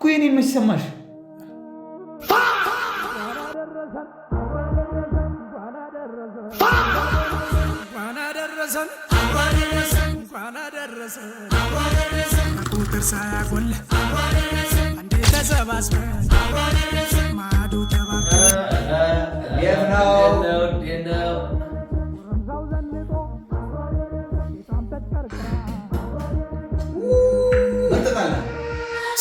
እኮ የኔን መች ሰማሽ? ቁጥር ሳያጎል አንዴ ተሰባስበን ማዶ ተባብረን የት ነው? እንዴት ነው? ጎረምሳው ዘንጦ ጌጣም ተጨርቅራ መጠጣለን።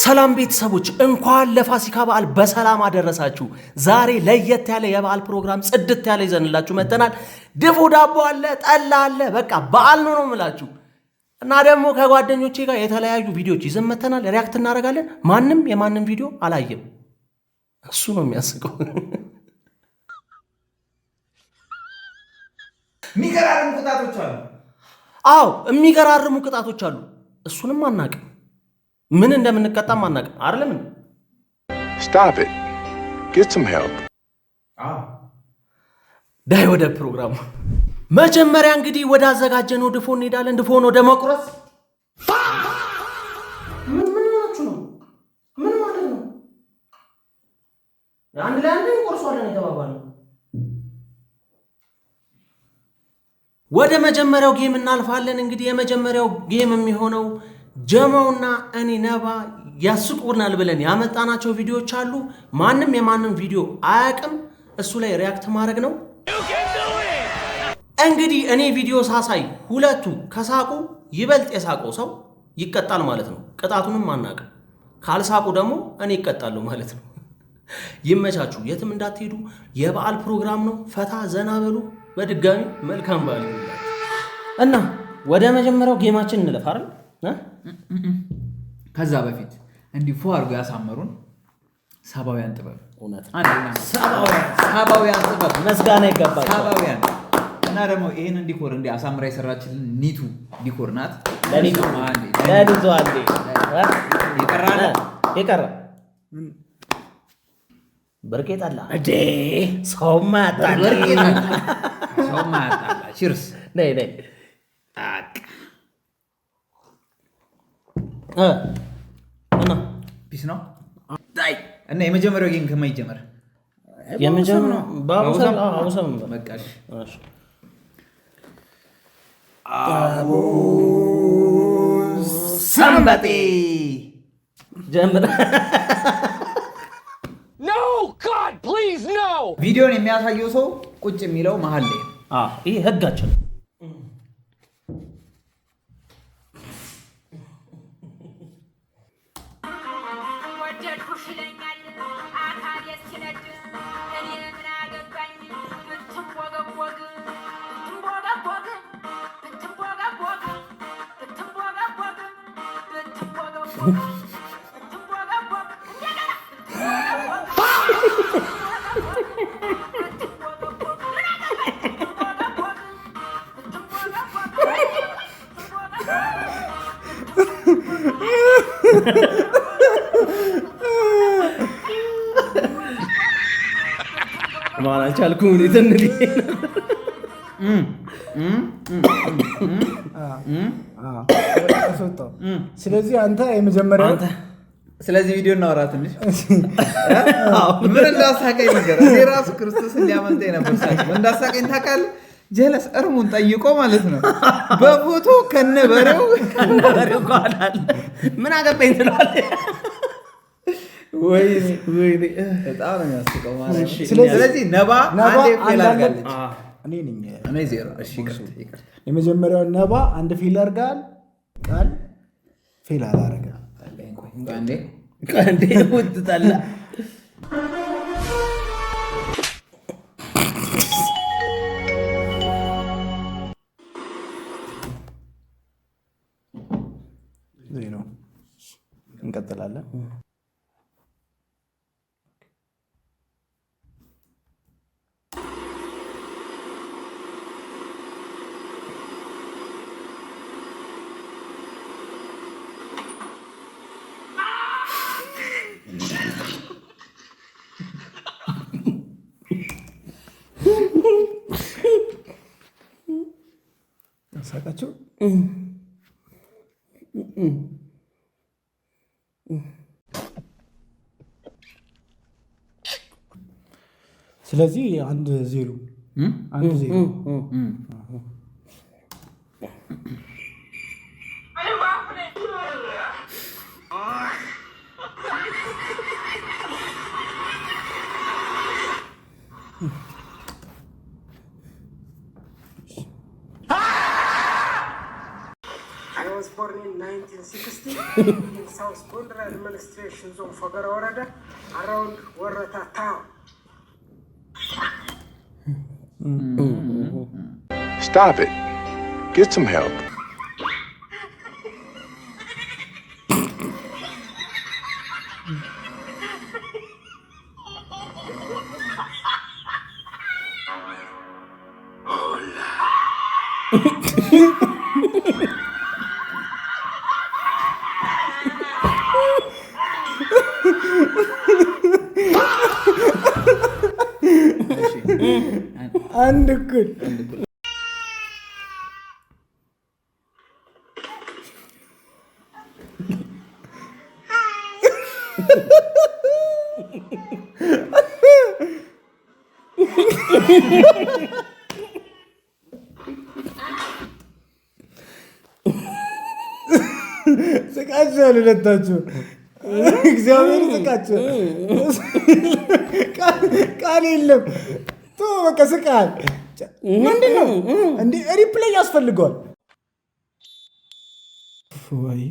ሰላም ቤተሰቦች፣ እንኳን ለፋሲካ በዓል በሰላም አደረሳችሁ። ዛሬ ለየት ያለ የበዓል ፕሮግራም ጽድት ያለ ይዘንላችሁ መጥተናል። ድፎ ዳቦ አለ፣ ጠላ አለ። በቃ በዓል ነው ነው የምላችሁ። እና ደግሞ ከጓደኞቼ ጋር የተለያዩ ቪዲዮዎች ይዘን መጥተናል። React እናደርጋለን። ማንም የማንም ቪዲዮ አላየም። እሱ ነው የሚያስቀው። የሚገራርሙ ቅጣቶች አሉ። አዎ፣ የሚገራርሙ ቅጣቶች አሉ። እሱንም አናቅም፣ ምን እንደምንቀጣም አናቅም። አይደለም? Stop it. Get some help. ዳይ ወደ ፕሮግራሙ። መጀመሪያ እንግዲህ ወደ አዘጋጀነው ድፎ እንሄዳለን። ድፎን ወደ መቁረስ። ምን ምን ሆናችሁ ነው? ምን ማለት ነው? አንድ ላይ አንድ ላይ እንቆርሰዋለን የተባባልነው። ወደ መጀመሪያው game እናልፋለን። እንግዲህ የመጀመሪያው game የሚሆነው ጀማውና እኔ ነባ ያስቁናል ብለን ያመጣናቸው ቪዲዮዎች አሉ። ማንም የማንም ቪዲዮ አያውቅም። እሱ ላይ react ማድረግ ነው። እንግዲህ እኔ ቪዲዮ ሳሳይ ሁለቱ ከሳቁ ይበልጥ የሳቀው ሰው ይቀጣል ማለት ነው። ቅጣቱንም አናውቅም። ካልሳቁ ደግሞ እኔ ይቀጣለሁ ማለት ነው። ይመቻችሁ፣ የትም እንዳትሄዱ። የበዓል ፕሮግራም ነው። ፈታ ዘና በሉ። በድጋሚ መልካም በዓል ይሁንላችሁ። እና ወደ መጀመሪያው game ኣችን እንለፍ አይደል? እ? ከዛ በፊት እንዲህ ፎ አድርጎ ያሳመሩን ሳባውያን ጥበብ እውነት አንድ ሳባውያን ጥበብ ምስጋና ይገባቸዋል። ሳባውያን እና ደግሞ ይህንን decor እንዲህ አሳምራ የሰራችልን ኒቱ Decor ናት። ለኒቱ አንዴ፣ ለኒቱ አንዴ የቀረ አለ? የቀረ በርቄ ጠላ እንዴ ሰውማ ያጣል። በርቄ ጠላ ሰውማ ያጣላ። Cheers። ነይ ነይ እ እና Peace ነው እና የመጀመሪያው game ከማይጀመር የመጀመሪያው በአቡሰም አዎ፣ አቡሰም በቃ እሺ። እሺ። ሰንበጤ ጀምር። ቪዲዮን የሚያሳየው ሰው ቁጭ የሚለው መሀል ላይ ነው። አዎ፣ ይሄ ህጋችን ነው። ወደድኩሽ ይለኛል አካሌ ሲነድ፣ እኔ ምን አገባኝ ብትንቦገቦግ ብትንቦገቦግ ብትንቦገቦግ ብትንቦገቦግ ብትንቦገቦግ ብትንቦገቦግ እንደገና ብትንቦገቦግ ምን አገባኝ ብትንቦገቦግ ብትንቦገቦግ ማን አልቻልኩም። እኔ ትንሽ አስወጣው። ስለዚህ አንተ የመጀመሪያው አንተ ስለዚህ ቪዲዮ እናወራ ትንሽ። ምን እንዳሳቀኝ ነገር እኔ ራሱ ክርስቶስን ሊያመልጠኝ ነበር ሳቅ። ምን እንዳሳቀኝ ታውቃለህ? ጀለስ እርሙን ጠይቆ ማለት ነው በፎቶ ከነ በሬው። ከነበሬው ከኋላ አለ። ምን አገባኝ ትለዋለህ። ወይ በጣም ነው የሚያስቀው ማለት ነው። ስለዚህ ስለዚህ ነባ ነባ አንዴ fail አንድ አለ። አድርጋለች። እኔ ነኝ። እኔ ዜሮ። እሺ ይቅርታ ይቅርታ። የመጀመሪያውን ነባ አንድ fail አድርጋል። ቃል fail አላረገም። አንዴ እንዴ ውድ ጠላ ዜሮ። እንቀጥላለን። ሳቃችሁ? ስለዚህ 1-0 1-0። I was born in 1960 in South Gondar administration zone, Fogara Woreda, around Wereta town. Stop it. Get some help. 1 እኩል። ስቃችኋል ሁለታችሁ። እግዚአብሔር ስቃችሁ ቃል የለም። ቶ በቃ ስቃል። ምንድን ነው እንዴ? Replay ያስፈልገዋል ወይ?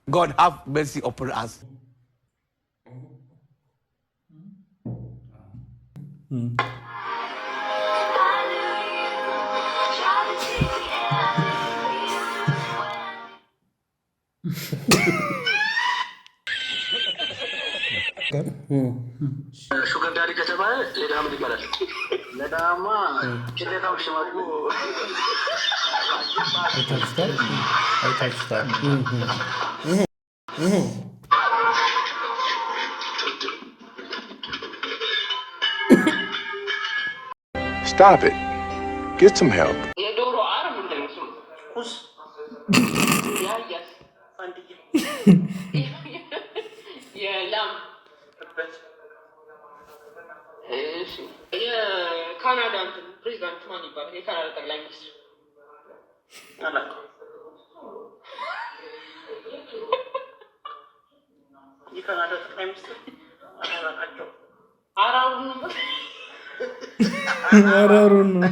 God have mercy upon us. Sugar daddy ከተባለ ለድሃ ምን ይባላል? ለድሃማ ቅሌታም ሽማግሌ። አይታችሁታል? አይታችሁታል? Stop it. Get some help. የዶሮ አር ምንድን ነው ስሙ? ኩስ። የአህያስ? ፋንድያ። የላም? እበት። እሺ፣ የካናዳ እንትን ፕሬዚዳንት ማን ይባላል? የካናዳ ጠቅላይ ሚኒስትር? አላውቅም። የካናዳ ጠቅላይ ሚኒስትር አላውቃቸውም። አራሩን ነው። አራሩን ነው።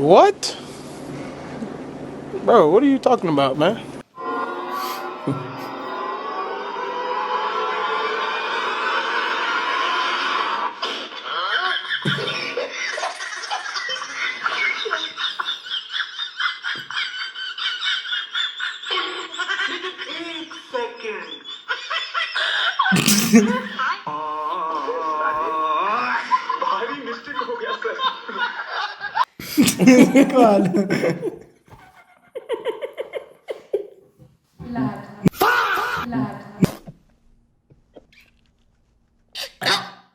What? Bro, what are you talking about, man? भारी मिस्टेक हो गया सर। ስቀዋል።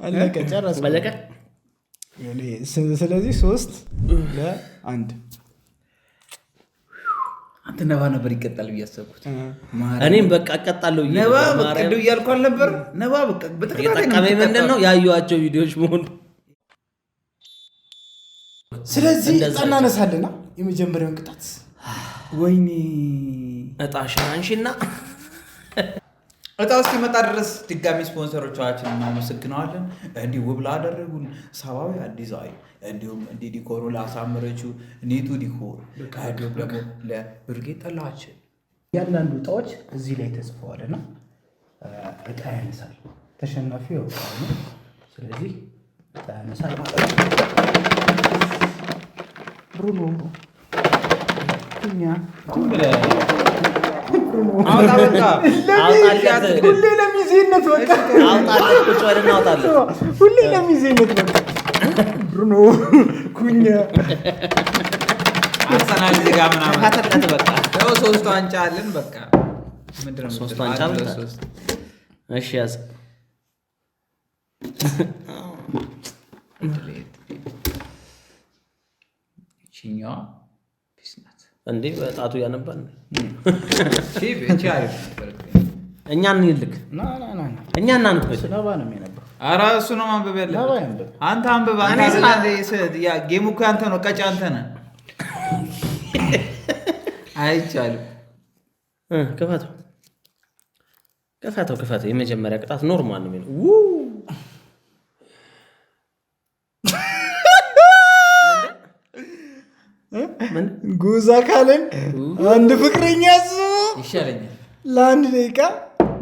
አለቀ፣ ጨረስኩ። አለቀ። ስለዚህ 3-1። አንተ ነባ ነበር ይቀጣል ብዬ አሰብኩት። እኔም በቃ እቀጣለሁ ብዬ ነባ ነበር። በቃ ማርያም። እንደው እያልኩ አልነበር? ነባ በቃ በተከታታይ ነው የጠቀመኝ ምንድን ነው ያዩዋቸው ቪዲዮዎች መሆኑ። ስለዚህ እንደዛ ዕጣ እናነሳለና የመጀመሪያውን ቅጣት። ወይኔ። እጣሽን አንሺና። እጣው እስኪመጣ ድረስ ድጋሚ ስፖንሰሮቻችን እናመሰግነዋለን። እንዲህ ውብ ላደረጉን ሰባዊ ዲዛይን፣ እንዲሁም እንዲህ decor ኡ ላሳመረችው ኒቱ ዲኮር፣ እንዲሁም ደግሞ ለብርጌ ጠላችን። እያንዳንዱ እጣዎች እዚህ ላይ ተጽፈዋል እና እጣ ያነሳል ተሸናፊው ያውቃል ነው። ስለዚህ ያነሳል ማለት ነው። ብሩኖ ኩኛ አውጣ በቃ። አውጣለት። ሁሌ ለሚዜነት በቃ። አውጣለት፣ ቁጭ በልና አውጣለት። ሁሌ ለሚዜነት በቃ ብሩኖ ኩኛ። አርሰናል እዚህ ጋር ምናምን። ተካተለት በቃ። ያው ሶስቱ ዋንጫ አለን በቃ። ምንድን ነው ሶስቱ የምትለው? ዋንጫ አንድ፣ ሁለት፣ በልተሃል። ሶስት። እሺ ያዝ። ይቺኛዋ peace ናት። እንዴ በጣቱ ያነባል። እቺ አሪፍ ነበረች። እኛ እንልክ። ና ና ና ና። እኛ እናንብብ። ላባ ነው የሚያነበው። ኧረ እሱ ነው ማንበብ ላባ ያለበት። ያንብብ። አንተ አንብብ። አንተ ያ game ኡ እኮ ያንተ ነው። ቀጭ አንተ ነህ። አይቻልም። ክፈተው ክፈተው ክፈተው። የመጀመሪያ ቅጣት normal ነው የሚለው። ጉዝ አካልን አንድ ፍቅረኛ አስቦ ይሻለኛል። ለአንድ ደቂቃ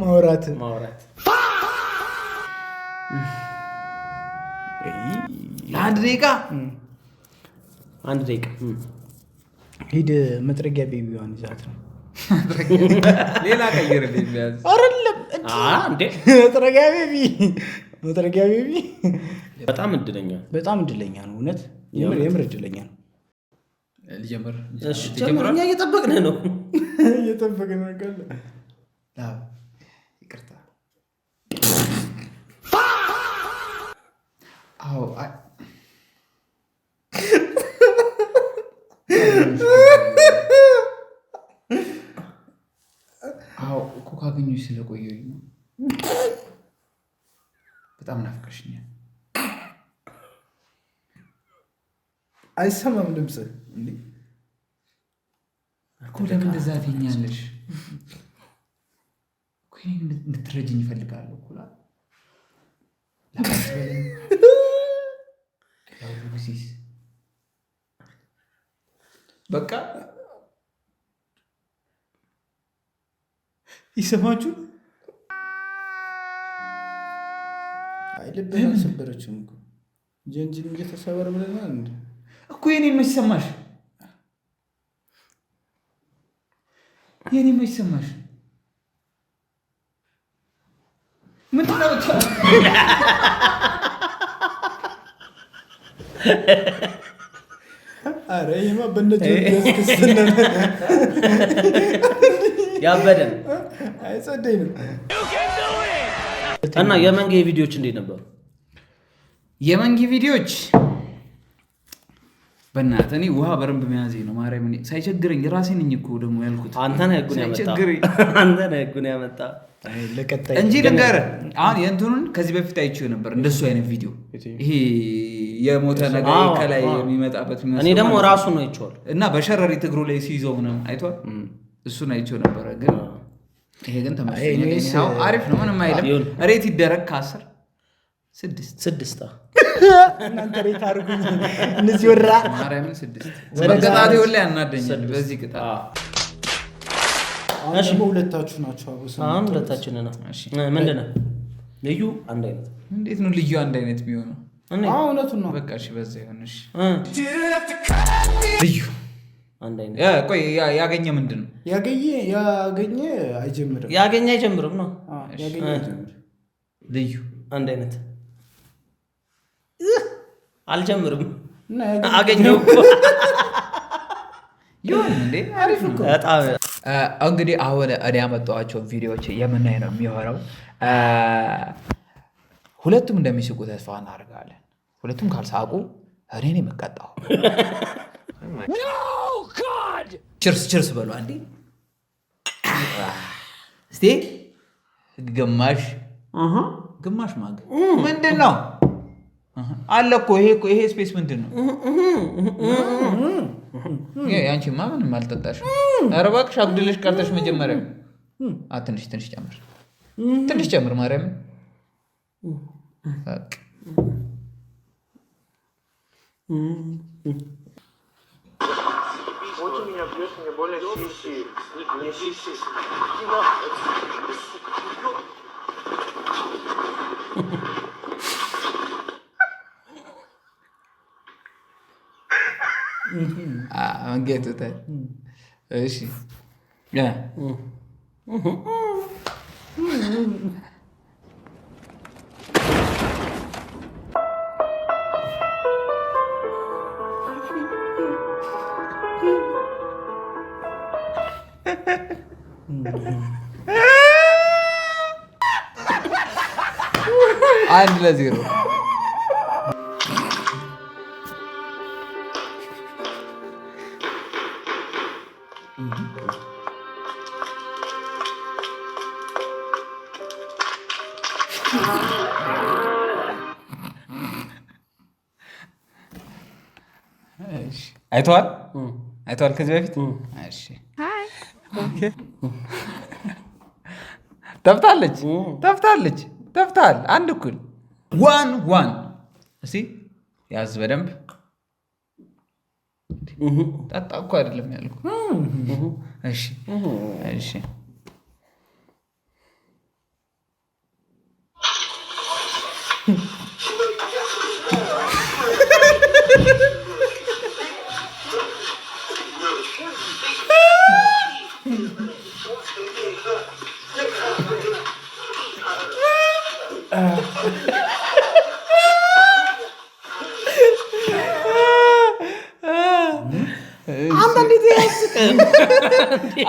ማውራት። ማውራት። ለአንድ ደቂቃ። አንድ ደቂቃ። ሂድ መጥረጊያ baby ዋን ይዛት ነው። ሌላ ቀይርልኝ ቢያንስ። አይደለም። እንዴ። መጥረጊያ baby፣ መጥረጊያ baby። በጣም እድለኛ። በጣም እድለኛ ነው። እውነት የምር የምር እድለኛ ነው። ልጀምር። እሺ ጀምር። እኛ እየጠበቅንህ ነው። እየጠበቅን ነው። አዎ፣ ይቅርታ። አዎ፣ አዎ እኮ ካገኘሁሽ ስለቆየሁኝ ነው። በጣም ናፍቀሽኛል። አይሰማም ድምፅ እንዴ? እኮ ለምን እንደዛ ትይኛለሽ? እኮ እኔን እንድትረጂኝ እፈልጋለሁ እኮ ላባት በለኝ። ያው ጊዜስ በቃ ይሰማችሁ። አይ ልብህን አልሰበረችም እኮ። ጀንጅን እየተሰበር ብለናል እንዴ? እኮ የኔን መች ሰማሽ? የኔን መች ሰማሽ? ምንድን ነው? አረ ይሄማ በእነ ጆርጂያስ ክስና ያበደ ነው። አይ ጸደይ ነው። እና የመንጌ ቪዲዮዎች እንዴት ነበሩ? የመንጌ ቪዲዮዎች በእናትህ እኔ ውሃ በደንብ መያዜ ነው። ማርያም እኔ ሳይቸግረኝ ራሴ ነኝ እኮ ደግሞ ያልኩት። አንተ ነህ ህጉን ያመጣ። ሳይቸግረኝ። አንተ ነህ ህጉን ያመጣ። አይ ለቀጣይ እንጂ ልንገርህ፣ አሁን የእንትኑን ከዚህ በፊት አይቼው ነበር እንደሱ አይነት ቪዲዮ፣ ይሄ የሞተ ነገር ከላይ የሚመጣበት እኔ የሚመስለው ደግሞ ማለት ነው። ራሱ ነው አይቼዋለሁ። እና በሸረሪት እግሩ ላይ ሲይዘው ምናምን አይቷል። እሱን አይቼው ነበረ። ግን ይሄ ግን ተመችቶኛል። anyways፣ anyhow አሪፍ ነው፣ ምንም አይልም። ይሁን። rate ይደረግ ከ10 6። 6። እናንተ rate አድርጉኝ። እነዚህ ወራ ማርያምን 6። በቅጣቴ ሁላ ያናደኛል በዚህ ቅጣት። አሁን ደግሞ ሁለታችሁ ናችሁ። አቦ ስም አሁን ሁለታችን ነው። ምንድን ነው ልዩ አንድ አይነት? እንዴት ነው ልዩ አንድ አይነት የሚሆነው? እኔ አዎ እውነቱን ነው። በቃ እሺ በዛ ይሁን። እሺ ልዩ አንድ አይነት። ቆይ ያገኘ ምንድን ነው? ያገኘ አይጀምርም። ያገኘ አይጀምርም ነው። አዎ፣ ያገኘ አይጀምርም። ልዩ አንድ አይነት አልጀምርም። እና ያገኘ አገኘው እኮ። ይሁን እንዴ አሪፍ እኮ። በጣም። እንግዲህ አሁን እኔ ያመጣኋቸውን ቪዲዮዎች የምናይ ነው የሚሆነው። ሁለቱም እንደሚስቁ ተስፋ እናደርጋለን። ሁለቱም ካልሳቁ እኔ ነኝ የምቀጣው። Cheers cheers በሉ አንዴ እስቲ። ግማሽ ግማሽ ማግ ምንድን ነው አለ እኮ ይሄ እኮ ይሄ space ምንድን ነው? ይሄ ያንቺማ ምንም አልጠጣሽም። ኧረ እባክሽ አጉድለሽ ቀርተሽ መጀመሪያ። ትንሽ ትንሽ ጨምር፣ ትንሽ ጨምር ማርያምን። በቃ። Вот у меня бьет, мне больно сиси. Мне сиси. አሁን ጌቶታል። እሺ 1-0። አይተዋል አይተዋል ከዚህ በፊት። እሺ ተፍታለች ተፍታለች ተፍታል። 1 እኩል 1-1። እስኪ ያዝ በደንብ ጠጣ እኮ አይደለም ያልኩህ። እሺ እሺ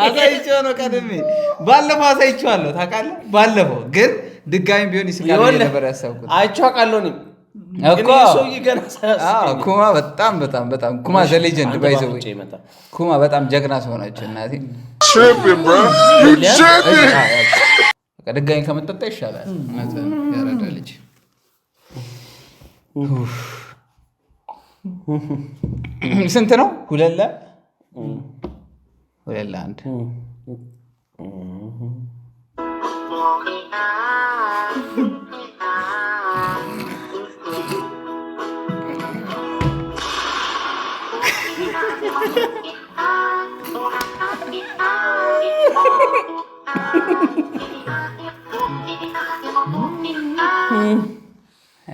አሳይቼው ነው ቀድሜ። ባለፈው አሳይቼዋለሁ ታውቃለህ። ባለፈው ግን ድጋሚ ቢሆን ይስቃል ብዬ ነበር ያሰብኩት። አይቼው አውቃለሁ እኔም እኮ ኩማ በጣም በጣም በጣም ኩማ the legend by the way ኩማ በጣም ጀግና ሰው ናቸው። እናቴ ድጋሚ ከመጠጣ ይሻላል። ያረዳ ልጅ ስንት ነው? 2-1።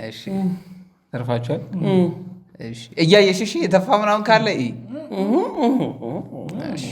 እሺ ተርፋችኋል። እሺ እያየሽ እሺ፣ የተፋ ምናምን ካለ እሺ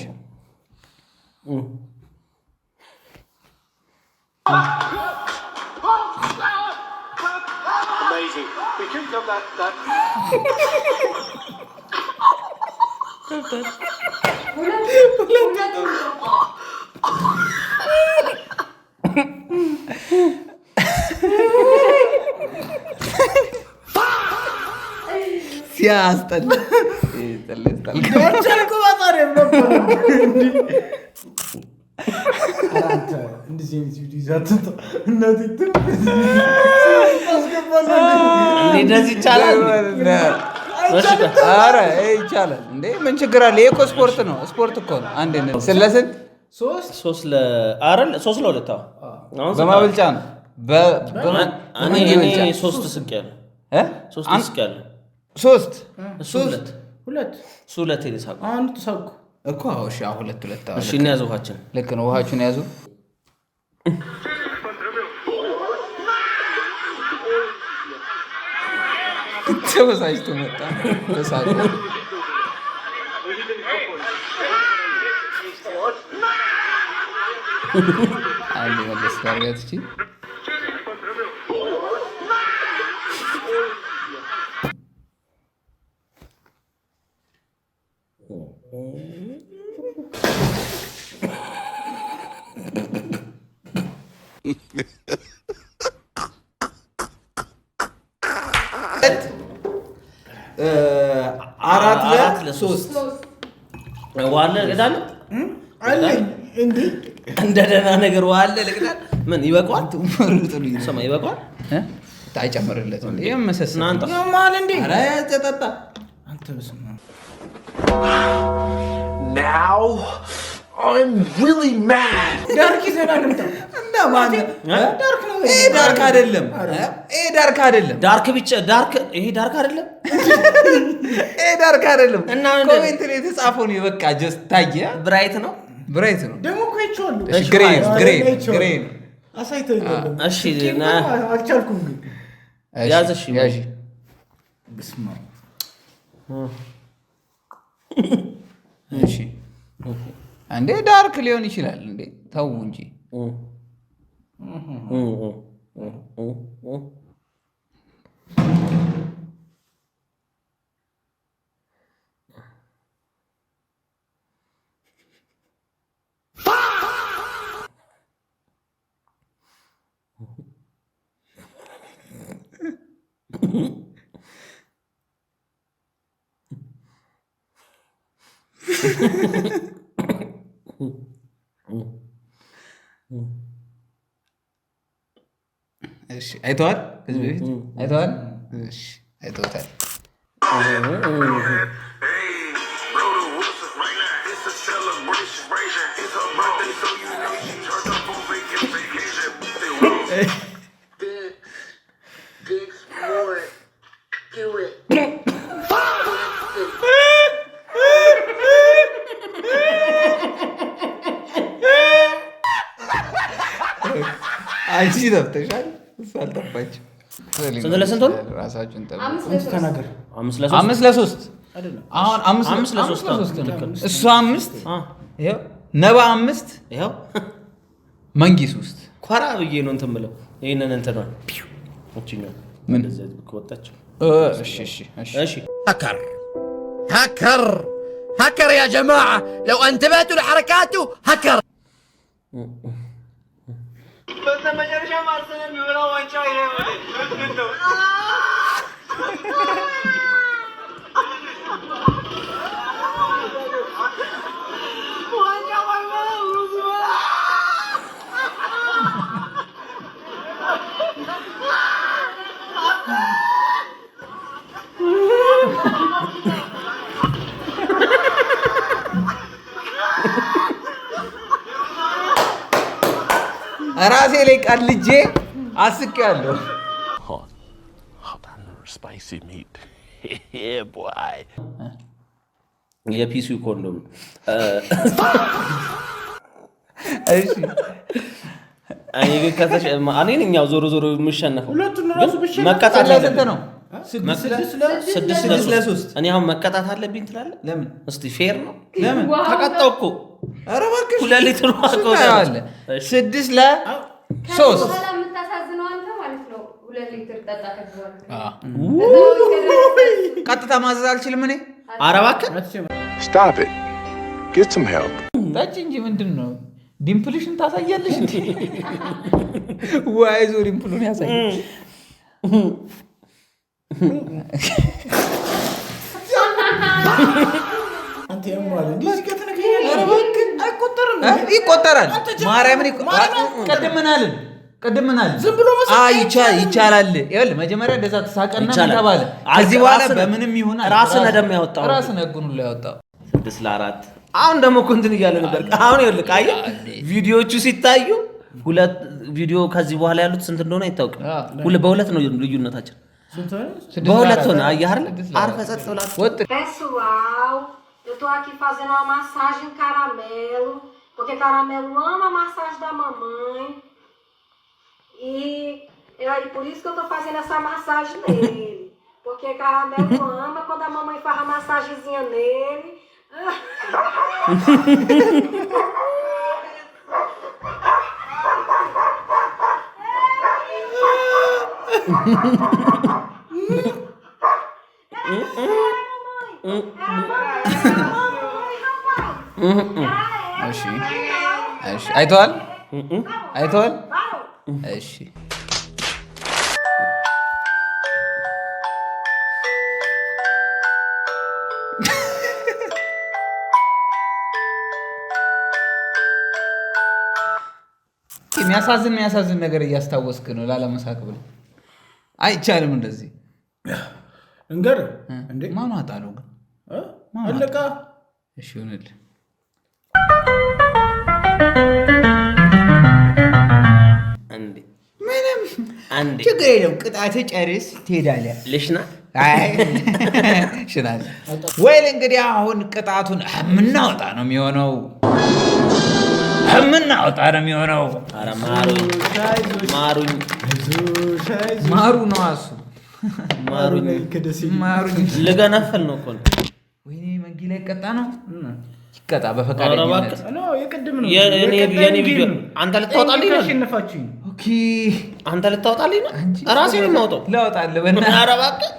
ሲያስጠላ እንደዚህ ይቻላል ይቻላል እንዴ? ምን ችግር አለ? ይሄ እኮ ስፖርት ነው። ስፖርት እኮ ነው። አንድ ስለስንት 3-2 በማበልጫ ነው። ሶስት ስቅ ያለ ሶስት ሁለት እኮ እሺ፣ 2-2 እሺ፣ እንያዝ ውሃችን። ልክ ነው። ውሃችሁን ያዙ። ተበሳጭቶ መጣ። ተሳቆ አንድ መለስ ታርጋት እቺ 4-3 እንደ ደህና ነገር ዋለ ልቅዳል። ምን ይበቃዋል? ስማ ይበቃዋል። አይጨምርለትም። Now I'm really mad. Dark ይዘና እንምጣ። ይሄ dark አይደለም። ይሄ dark አይደለም። Dark ብቻ dark። ይሄ dark አይደለም። ይሄ dark አይደለም። እና comment ላይ የተጻፈው ነው። በቃ just ታየ። Bright ነው። Bright ነው ደግሞ እኮ አይቼዋለሁ። እሺ፣ gray ነው። Gray ነው። Gray ነው። አሳይተኸኛል። እሺ፣ አልቻልኩም ግን ያዝ። እሺ፣ ያዥ። በስመ አብ። እሺ እንዴ dark ሊሆን ይችላል እንዴ ተው እንጂ። እሺ አይተዋል? ከዚህ በፊት አይተዋል? እሺ አይተውታል። አንቺ ጠፍተሻል፣ እሱ አልጠፋችም። ስንት ለስንት ሆነ? ራሳችሁን ጠብቁ። 5 ለ3። 5 ለ3። 5 ለ3። አሁን አምስት 5 ለ3። 5 ለ3 ነው። እሱ 5፣ ይኸው ነባ 5፣ ይኸው መንጊ 3። ኮራ ብዬ ነው እንትን ብለው ይህንን እንትኗል እችኛው ምን? እንደዚህ ከወጣች። እሺ እሺ እሺ። እሺ። هكر هكر هكر يا جماعة، لو انتبهتوا لحركاته هكر. በስተመጨረሻም አርሰናል የሚበላው ዋንጫ ይሄ ነው። ዋንጫ ባይበላ ሩዝ ይበላ። ራሴ ላይ ቀልጄ አስቄያለሁ። Hot, hot and spicy meat. Yeah, boy. የፒሲ ኮንዶም። እሺ። እኔ ግን እኔ ነኝ ያው ዞሮ ዞሮ የምሸነፈው። ሁለቱን ራሱ ግን ብሸነፍ መቀጣት ስንት ለስንት አለብኝ። ነው? ስድስት ስድስት ለሶስት። ለሶስት። እኔ አሁን መቀጣት አለብኝ ትላለህ? ለምን? እስቲ fair ነው? ለምን? ተቀጣው እኮ። ኧረ እባክሽ። 2 ሊትር ውሃ እሱን እኮ። ታየዋለህ። እሺ። 6 ለ3። በኋላ የምታሳዝነው አንተ ማለት ነው። 2 ሊትር ጠጣ ከዚህ በኋላ። ቀጥታ ማዘዝ አልችልም እኔ። ኧረ እባክህ። Stop it. Get some help. ጠጪ እንጂ ምንድን ነው? Dimple ሽን ታሳያለሽ እንዴ? ዋይዞ dimple ኡን ያሳያል። አንተ ያሟል እንዲህ እዚህ ጋር ትነግረኛለህ? አይቆጠርም። ይቆጠራል። ማርያምን ቅድም ምን አልን? ቅድም ምን አልን? ዝም ብሎ መሳቅ አይ ይቻላል። ይኸውልህ መጀመሪያ እንደዛ ተሳቀና ምን ይቻላል። ተባለ? ከዚህ በኋላ ራስን- በምንም ይሁን አለ። ራስን ደም ያወጣው። ራስን ህጉን ሁሉ ያወጣው። 6 ለ4። አሁን ደግሞ እኮ እንትን እያለ ነበር። አሁን ይኸውልህ አየህ ቪዲዮዎቹ ሲታዩ ሁለት ቪዲዮ ከዚህ በኋላ ያሉት ስንት እንደሆነ አይታወቅም። በሁለት ነው ልዩነታችን። ስድስት በሁለት ለአራት። ሆነ። አየህ አይደል? 6 ለ4። አርፈህ ጸጥ ብለህ ወጥ Pessoal, eu tô aqui fazendo uma massagem em Caramelo, porque Caramelo ama a massagem da mamãe. E é aí por isso que eu tô fazendo essa massagem nele. Porque Caramelo ama quando a mamãe faz a massagenzinha nele. እሺ እሺ፣ አይተዋል አይተዋል። እሺ። የሚያሳዝን የሚያሳዝን ነገር እያስታወስክ ነው ላለመሳቅ ብለህ። አይቻልም እንደዚህ። እንገር እንዴ። ማኑ አጣለው ግን? እ? አለቃ። እሺ ይሁንልህ። አንዴ ምንም አንዴ ችግር የለውም። ቅጣት ጨርስ ትሄዳለህ። ልሽና። አይ ሽናል ወይል እንግዲህ አሁን ቅጣቱን የምናወጣ ነው የሚሆነው፣ የምናወጣ ነው የሚሆነው። ኧረ ማሩኝ ማሩኝ። ማሩ ነው እሱ። ማሩኝ። ከደሴ ማሩኝ። ልገነፍል ነው እኮ ነው። ወይኔ መንጌ ላይ ይቀጣ ነው፣ ይቀጣ በፈቃደኝነት። No፣ የቅድም ነው። የኔ ቪዲዮ አንተ ልታወጣልኝ ነው? ካሸነፋችሁኝ። Okay። አንተ ልታወጣልኝ ነው? ራሴ ነው የማወጣው። ላወጣልህ በእናትህ። ኧረ እባክህ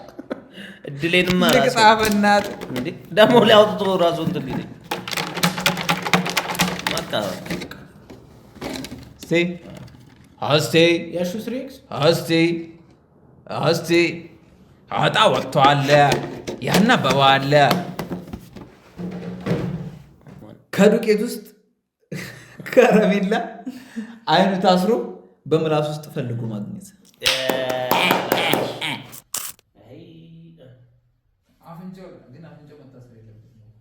እድሌንማ ራሴ። ልቅጣ በእናትህ። እንዴ ደግሞ ሊያወጡት ራሱ እንትን ሊለኝ በቃ። እስቲ እስቲ ያሹ 3X። እስቲ እስቲ አጣ ወጥቷል፣ ያነበበዋል። ከዱቄት ውስጥ ከረሜላ አይኑ ታስሮ በምላስ ውስጥ ፈልጎ ማግኘት። አፍንጫው ግን አፍንጫው መታሰር የለበትም።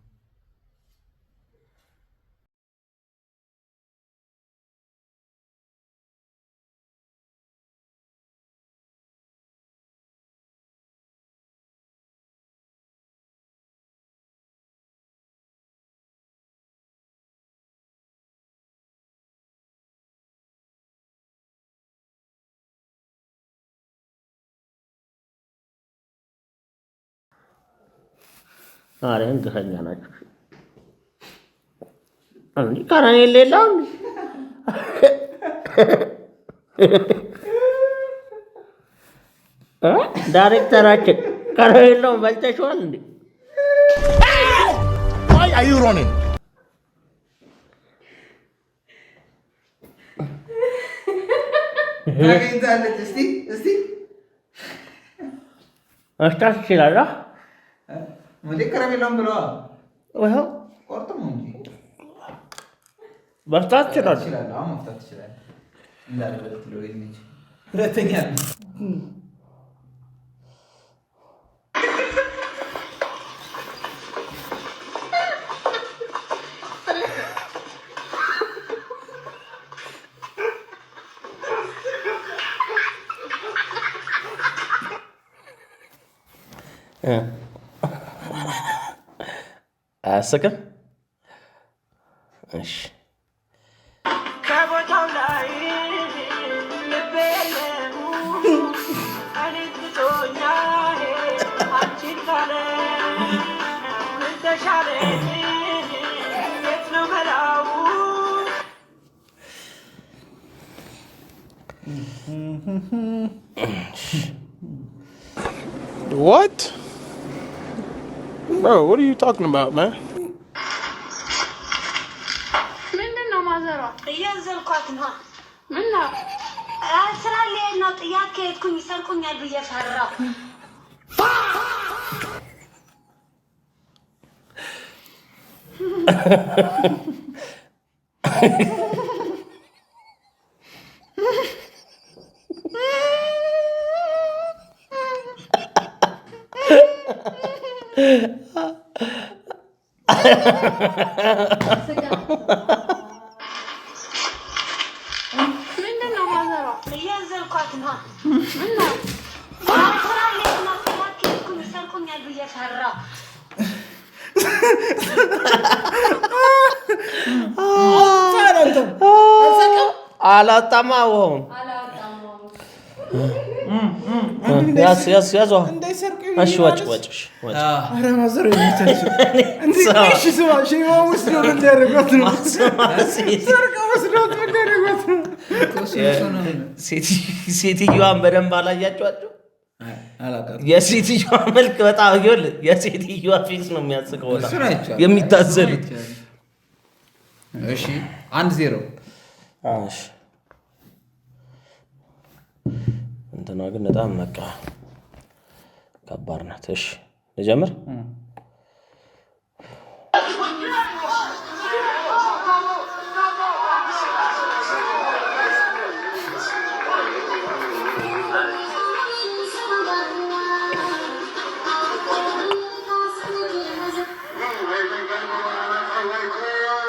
ኧረ ግፈኛ ናቸው። እንዲህ ከረሜላ የለውም። እ? ዳይሬክተራችን ከረሜላውን በልተሽዋል እንዴ? Why are you running? ታገኝታለች። እስቲ እስቲ። መፍታት ይችላል። እንዴ ከረሜላውን ብለዋል። ይኸው። ቆርጥሞ እንጂ። መፍታት ይችላል። ትችላለህ። አሁን መፍታት ትችላለህ። እንዳልበለት ለው ልጅ ሁለተኛ ነው። አያስቅም? እሺ። ከቦታው ላይ ልቤ የለም፣ እኔን ትቶኛል አንቺን ካለ ምን ተሻለኝ? የት ነው መላው? What? Bro, what are you talking about, man? ምንድን ነው ማዘሯ? እያዘልኳት ነው። ምን ነው? ስራ ልሄድ ነው። ጥያት ከሄድኩኝ ይሰርቁኛል ብዬ ፈራሁ። ምንድን ነው ማዘሯ? እያዘልኳት ነው። ምን ነው? ስራ ልሄድ ነው። ጥያት ከሄድኩኝ ይሰርቁኛል ብዬ ፈራሁ። አላጣማ ውሃውን። ያዝ ያዝ ያዝ ውሃ። እሺ ወጭ ወጭ እሺ፣ ወጭ። ኧረ ማዘር የሚቻቸው እንዴ! እሺ ስማ፣ ሼማ ወስደው ምን ሊያደርጓት ነው? ሰርቀው ወስደውት ምን ሊያደርጓት ነው? ሴትዮዋን በደንብ አላያቸዋቸው። የሴትዮዋ መልክ በጣም፣ ይኸውልህ፣ የሴትዮዋ face ነው የሚያስቀው በጣም። እሱን አይቼዋለሁ። የሚታዘሉት። እሺ፣ 1-0። እሺ። እንትኗ ግን በጣም በቃ ከባድ ናት። እሺ ልጀምር።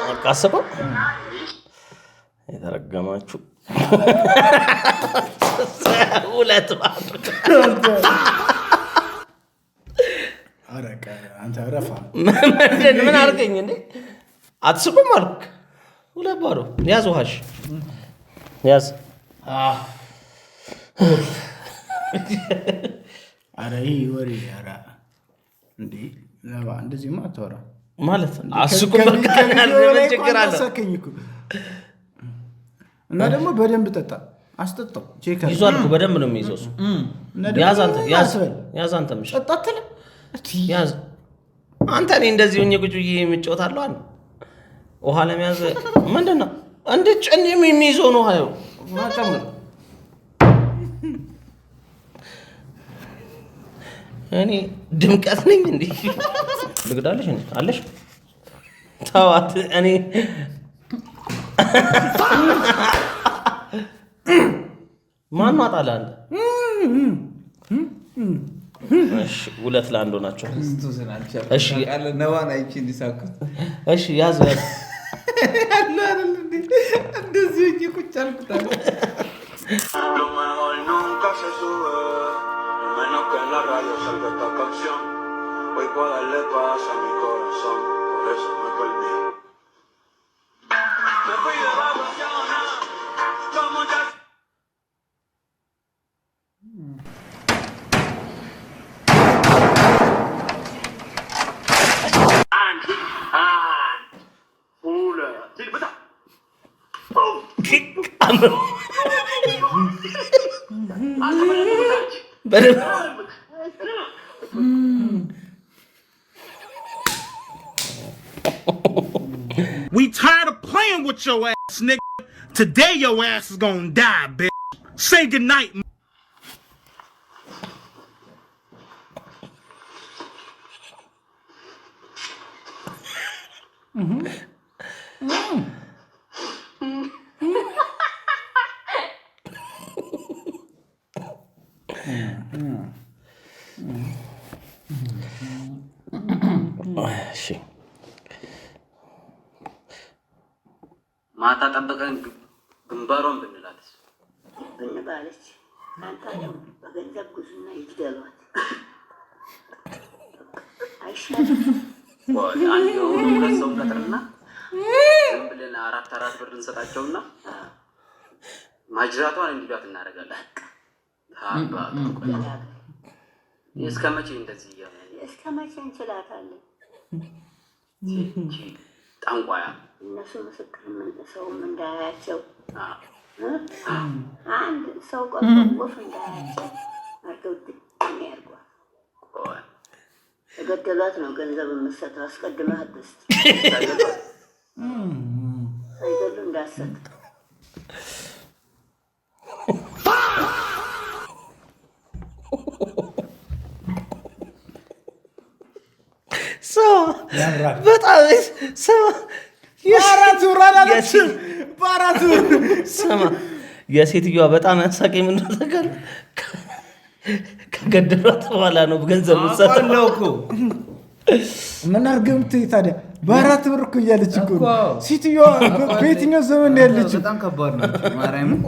በቃ አስበው፣ የተረገማችሁ 2-0። ኧረ አንተ ረፋ። ምን አድርገኝ እንዴ? አትስቁም አልኩ። 2-0። ያዝ ውሃሽ ያዝ። ኧረ ይህ ወሬ ኧረ እንዴ! እንደዚህማ አታወራ። ማለት አስቁም። በቃ ምን ችግር አለ? አሳከኝ እኮ። እና ደግሞ በደንብ ጠጣ፣ አስጠጣው። Check አድርግ። ይዟል እኮ፣ በደንብ ነው የሚይዘው እሱ። እና ደግሞ ያዝ አንተ፣ ያዝ። አትበል። ያዝ አንተም፣ እሺ። ጠጣ አትልም? ያዝ አንተ። እኔ እንደዚህ ሆኜ ቁጭ ብዬ የምጫወታለሁ አለ። ውሃ ለመያዝ ምንድን ነው እንደ ጭን የሚይዘው ነው። ውሃ ውሃ ጨምር። እኔ ድምቀት ነኝ እንዴ? ልግዳለሽ እንዴ? አለሽ፣ ተዋት። እኔ ማን አጣለ አንተ? እሺ፣ 2-1 ናቸው። ክርስቶስን አልቻልኩም። እሺ። ታውቃለህ፣ ነዋን አይቼ እንዲሳኩት። እሺ፣ ያዝ ያዝ። ያለ አይደል እንዴ? እንደዚህ ሆኜ ቁጭ አልኩት አለ። Lo mejor nunca se sube, menos que en la radio salga esta canción. Hoy voy a darle paz a mi corazón, por eso me perdí. Me fui de vacaciones, como ya. አንድ ሁለት በጣም። በደንብ። We tired of playing with your ass, nigga. Today your ass is gonna die, bitch. Say goodnight. እሺ። ማታ ጠብቀን ግንባሯን ብንላት? ብንባለች አንተ ደግሞ በገንዘብ ጉዝና ይግደሏት አይሻልም? አንድ የሆኑ ሁለት ሰው ቀጥርና ዝም ብለን አራት አራት ብር እንሰጣቸውና ማጅራቷን እንዲሏት እናደርጋለን። አባቱ እስከ መቼ እንደዚህ እያለ እስከ መቼ እንችላታለን? ጠንቋያ። እነሱ ምስክር ሰውም እንዳያያቸው እ? አንድ ሰው ቆርጦ ወፍ እንዳያያቸው አድርገው ድቅም ያርጓል። የገደሏት ነው ገንዘብ የምትሰጠው። አስቀድመህ አትስጥ። ሳይገሉ እንዳትሰጥ። ስማ፣ በጣም ስማ፣ በአራት ብር አላለችም። በአራት ብር። ስማ፣ የሴትዮዋ በጣም ያሳቀኝ ምን እንደሆነ ታውቃለህ? ከገደሏት በኋላ ነው ገንዘብ የምትሰጠው። አውቃለሁ እኮ። ምን አድርገህ የምትይ ታዲያ? በአራት ብር እኮ እያለች እኮ ነው። ሴትዮዋ በየትኛው ዘመን ነው ያለችው? በጣም ከባድ ነው። ማርያምን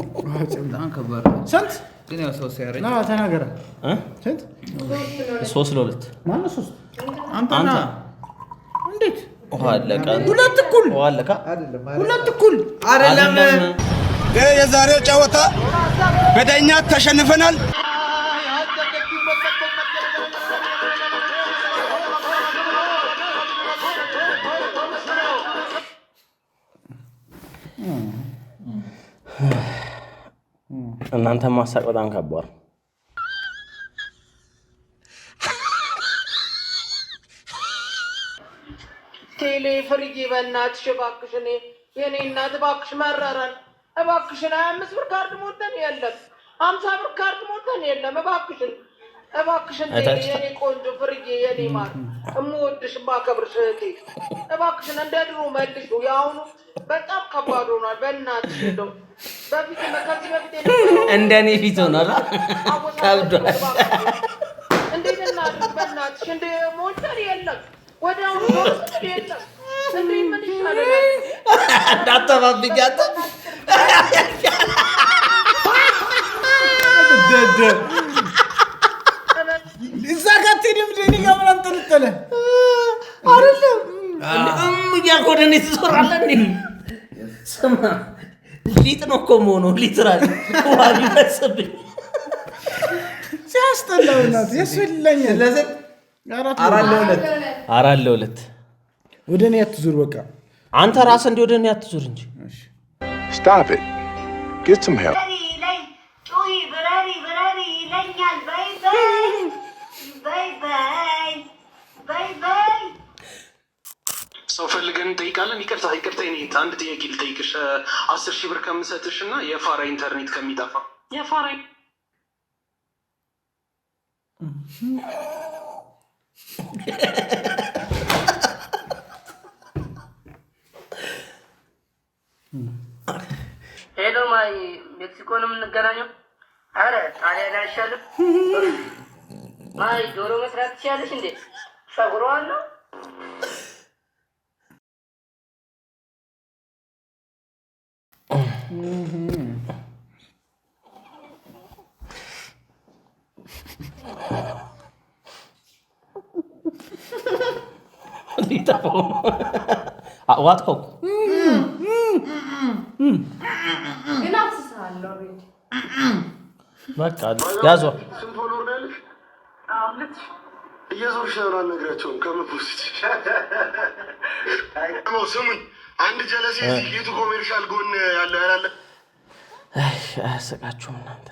በጣም ከባድ ነው። ስንት? ግን ያው ሰው ሲያረጅ ና ተናገረ። እ? ስንት? 3-2። ማነው ሶስት? አንተና አንተ። እንዴት? ውሃ አለቀ። ሁለት እኩል። ውሃ አለቀ። ሁለት እኩል። አይደለም። የዛሬው ጨዋታ በዳኛ ተሸንፈናል። እናንተ ማሳቅ በጣም ከባድ ነው። ቴሌ ፍርዬ፣ በእናትሽ እባክሽን፣ የኔ እናት እባክሽ፣ መረረን እባክሽን፣ 25 ብር ካርድ ሞልተን የለም፣ 50 ብር ካርድ ሞልተን የለም፣ እባክሽን እባክሽን ቴሌ። አይታችሁ? የኔ ቆንጆ ፍርዬ፣ የኔ ማር፣ እምወድሽ የማከብርሽ እህቴ፣ እባክሽን እንደ ድሮ መልሹ። የአሁኑ በጣም ከባድ ሆኗል። በእናትሽ እንደው በፊት ከዚህ በፊት የነበረው እንደ እኔ ፊት ሆኗል። ከብዷል። እንዴት እናድርግ? በእናትሽ እንደ ሞልተን የለም፣ ወዲያውኑ ዞር ስንል የለም። እንዴ ምን ይሻለናል? እንዳተባብኝ አንተ። ደደ እዛ ጋር አትሄድም እንደ እኔ ጋር ምን አንጠለጠለ? አይደለም እም እያልክ ወደ እኔ ትዞራለህ እንዴ? ስማ፣ ሊጥ ነው እኮ የምሆነው። Literally ውሃ ቢፈስብኝ። ሲያስጠላው እናት ያስበላኛል። ስለዚህ አራት 4-2። 4-2። ወደ እኔ አትዙር። በቃ አንተ ራስህ እንዲህ ወደ እኔ አትዙር እንጂ። Stop it. Get some help. ጩሂ ብረሪ ብረሪ ይለኛል። በይ በይ በይ በይ በይ በይ። ሰው ፈልገን እንጠይቃለን። ይቅርታ ይቅርታ፣ የእኔ አንድ ጥያቄ ልጠይቅሽ። 10,000 ብር ከምሰጥሽ እና የፋራ ኢንተርኔት ከሚጠፋ የፋራ Hello ማይ፣ ሜክሲኮ ነው የምንገናኘው? አረ ጣሊያን አይሻልም? ማይ ዶሮ መስራት ትችያለሽ እንዴ? ጸጉሯን ነው። ሊጠፋው ነው። ዋጥከው እኮ። ግን አፍስሰሃል already። በቃ ያዟ። ስንት follower ነው ያለሽ? እየዞርሽ ነው፣ አልነግራቸውም ከምን post። ስሙኝ፣ አንድ ጀለሴ እዚህ ጌቱ ኮሜርሻል ጎን ያለው ያላለ አይ፣ አያስቃችሁም እናንተ።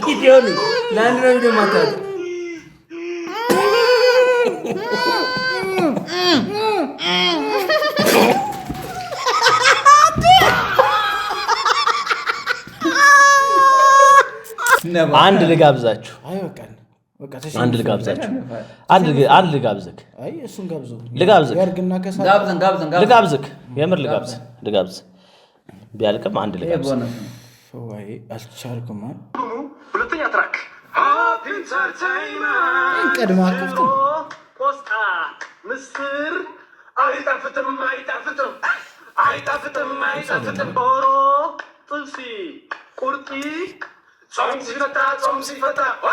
ቪዲዮ ነው። ለአንድ ነው ቪዲዮ ማታወጣው። አንድ ልጋብዛችሁ። አይ በቃ በቃ። አንድ ልጋብዛችሁ። አንድ ልጋብዝክ። አይ እሱን ጋብዘው። ልጋብዝክ። ያርግና ከሳ ጋብዘን ጋብዘን ጋብዘን። ልጋብዝክ፣ የምር ልጋብዝ ልጋብዝ። ቢያልቅም አንድ ልጋብዝ። ቦነስ ነው። ወይ አልቻልኩም። ሁለተኛ track Happy Entertainment። ቀድማ አከፍትም። ቆስጣ ምስር አይጣፍጥም አይጣፍጥም አይጣፍጥም አይጣፍጥም። ዶሮ ጥብሲ ቁርጢ ጾም ሲፈታ ጾም ሲፈታ ዋ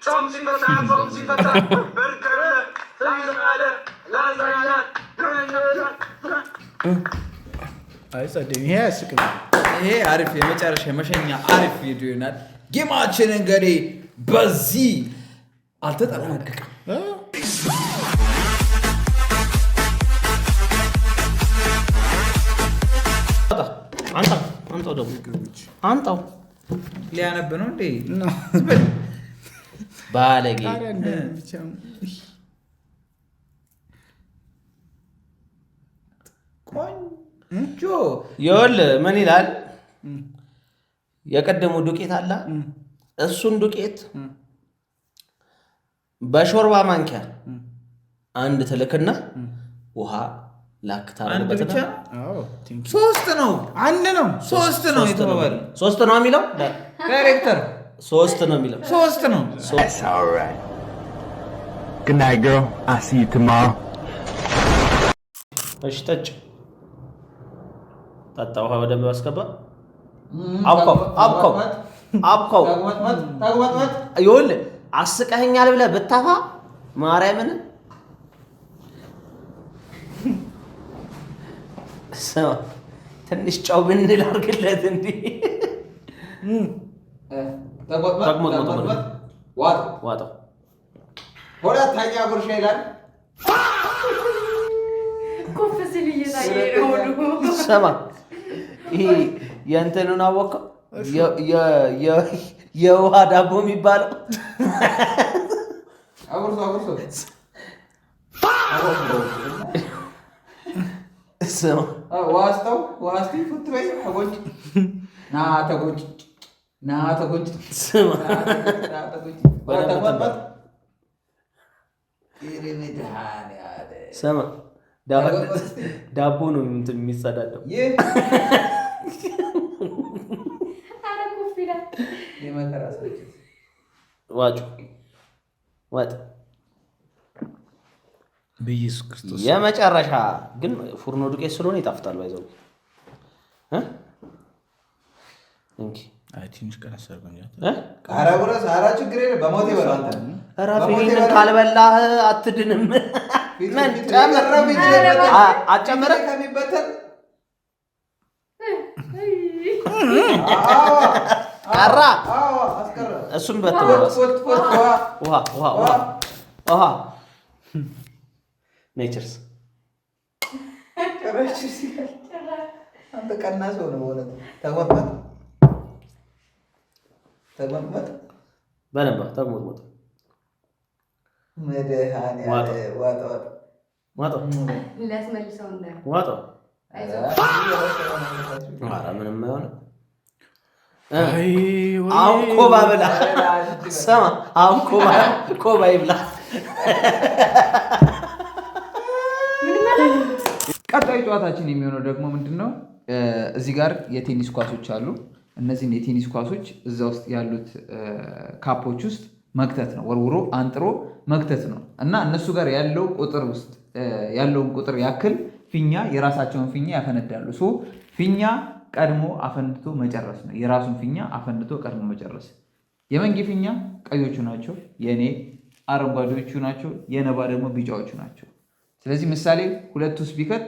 ጾም ሲፈታ ጾም ሲፈታ በርገር ላዛኛ ላዛኛ። አይ ጸደይ፣ ይሄ አያስቅም። ይሄ አሪፍ የመጨረሻ የመሸኛ አሪፍ ቪዲዮ ይሆናል። Game ኣችን እንግዲህ በዚህ አልተጠናቀቀም። አንጣው አንጣው ደግሞ አንጣው። ሊያነብ ነው እንዴ? ባለጌ። ቃሪያ እንዳይሆን ብቻ። ቆንጆ። ይኸውልህ ምን ይላል? የቀደሙ ዱቄት አለ። እሱን ዱቄት በሾርባ ማንኪያ አንድ ትልክና ውሃ ላክ አንድ ታደርግበትና ብቻ አዎ thank you። ሶስት ነው። አንድ ነው። ሶስት ነው የተባባለው። ሶስት ነው የሚለው። ዳይሬክተር። ሶስት ነው የሚለው። ሶስት ነው። That's all right. Good night, girl. I'll see you tomorrow. እሺ ጠጭ፣ ጠጣ። ውሃ በደንብ አስገባ። አብካው አብካው አብካው። ተግመጥመጥ። ይኸውልህ አስቀኸኛል ብለህ ብታፋ ማርያምን ስማ፣ ትንሽ ጨው ብንል አድርግለት እንዲህ። ተግመጥመጥ። ዋጥ። ዋጠው። ሁለተኛ ጉርሻ ይላል። ኩፍ ሲል እየታየ ነው ሆዱ። ስማ፣ ይሄ የእንትኑን አወቀው፣ የውሃ ዳቦ የሚባለው። አጉርሶ አጉርሶ። ስማ። ዋስጠው ዋስቲ ፉት በይ ተጎንጭ ና ተጎንጭ ና ተጎንጭ። ስማ። ና ተጎንጭ። በደንብ ተግመጥመጥ። ኧረ መድኃኒዓለም። ስማ ዳቦ ነው እንትን የሚጸዳደው። ይህ ኧረ ኩፍ ይላል። የመከራ ስርጭት። ዋጩ ዋጥ። በኢየሱስ ክርስቶስ። የመጨረሻ ግን ፉርኖ ዱቄት ስለሆነ ይጣፍጣል። ባይዘው እ እንኪ። አይ ትንሽ ቀነስ አድርጎ እንጂ። እ? ኧረ ጉረስ፣ ኧረ ችግር የለም። በሞት ይበላው አንተ። እረፍ፣ በሞት ይሄንን ይበላው። ካልበላህ አትድንም። ምን ጨምር? ፊት ላይ በተን- አትጨምርም? ፊት ላይ ከሚበተን ቀራ። አዎ፣ አስቀረ። እሱም በትነው እራሱ። ፎት ፎት ውሃ። ውሃ ውሃ ውሃ ውሃ ኔቸርስ። ጭራሽ ሲል አንተ ቀና ሰው ነው በእውነት። ተጎጥመጥ ተጎጥመጥ። በደንብ ተሞጥሞጥ። መድኃኒዓለም ዋጥ ዋጥ። ዋጠው። ሊያስመልሰው እንዳይሆን። ዋጠው። አይዞህ። ኧረ ምንም አይሆንም። አሁን ኮባ ብላ። ስማ አሁን ኮባ ኮባ ይብላ። ቀጣዩ ጨዋታችን የሚሆነው ደግሞ ምንድን ነው? እዚህ ጋር የቴኒስ ኳሶች አሉ። እነዚህን የቴኒስ ኳሶች እዛ ውስጥ ያሉት cup ኦች ውስጥ መክተት ነው። ወርውሮ አንጥሮ መክተት ነው እና እነሱ ጋር ያለው ቁጥር ውስጥ ያለውን ቁጥር ያክል ፊኛ የራሳቸውን ፊኛ ያፈነዳሉ። So ፊኛ ቀድሞ አፈንድቶ መጨረስ ነው። የራሱን ፊኛ አፈንድቶ ቀድሞ መጨረስ። የመንጌ ፊኛ ቀዮቹ ናቸው፣ የእኔ አረንጓዴዎቹ ናቸው፣ የነባ ደግሞ ቢጫዎቹ ናቸው። ስለዚህ ምሳሌ ሁለት ውስጥ ቢከት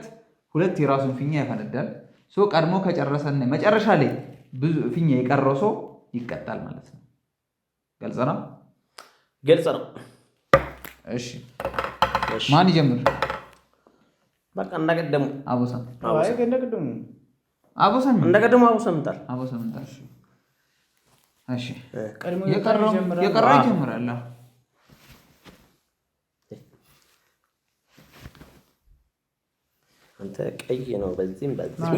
ሁለት የራሱን ፊኛ ያፈነዳል። So ቀድሞ ከጨረሰና መጨረሻ ላይ ብዙ ፊኛ የቀረው ሰው ይቀጣል ማለት ነው። ግልጽ ነው? ግልጽ ነው። እሺ ማን ይጀምር? በቃ እንደቀደሙ። አቦሳ። አይ እንደቀደሙ። አቦሳ። እንደቀደሙ አቦሳ ምጣል። አቦሳ ምጣል። እሺ ቀድሞ የቀረው ይጀምራል። የቀረው ይጀምራል። አዎ። አንተ ቀይ ነው በዚህም በዚህም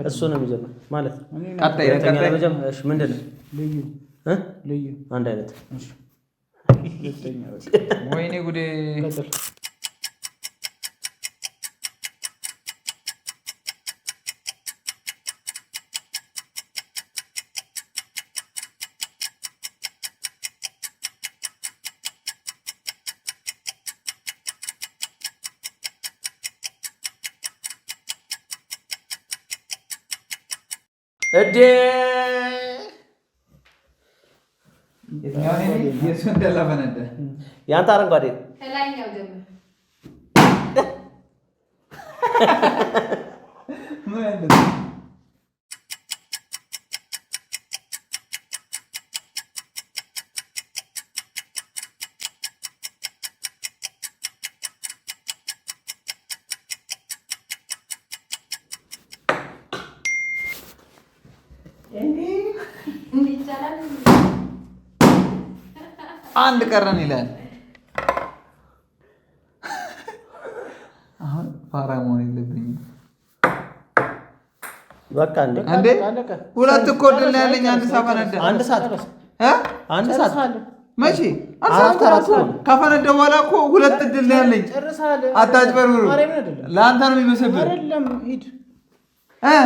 እሱ ነው የሚጀምር ማለት ነው። ቀጣይ ሁለተኛ ቀጣይ። ለመጀመር እሺ ምንድን ነው? ልዩ እ? ልዩ አንድ አይነት። ሁለተኛ በቃ። ወይኔ ጉዴ። ቀጥል። እዴ የትኛው ነው? የእሱ እንዳላፈነዳ። ያንተ አረንጓዴ ነው። ከላይኛው ጀምር። ምን አይነት ነው? እንዲህ ይቻላል። አንድ ቀረን ይላል። አሁን ፋራ መሆን የለብኝም። በቃ እንዴ እንዴ ሁለት እኮ እድል ነው ያለኝ። አንድ ሳፈነዳ አንድ ሰዓት እ? አንድ ሰዓት መቼ አራት አራት እኮ ነው። ካፈነዳ በኋላ እኮ ሁለት እድል ነው ያለኝ። ጨርሰሃል። አታጭበርብሩ። ማርያምን አይደለም ለአንተ ነው የሚመስብህ። አይደለም ሂድ እ?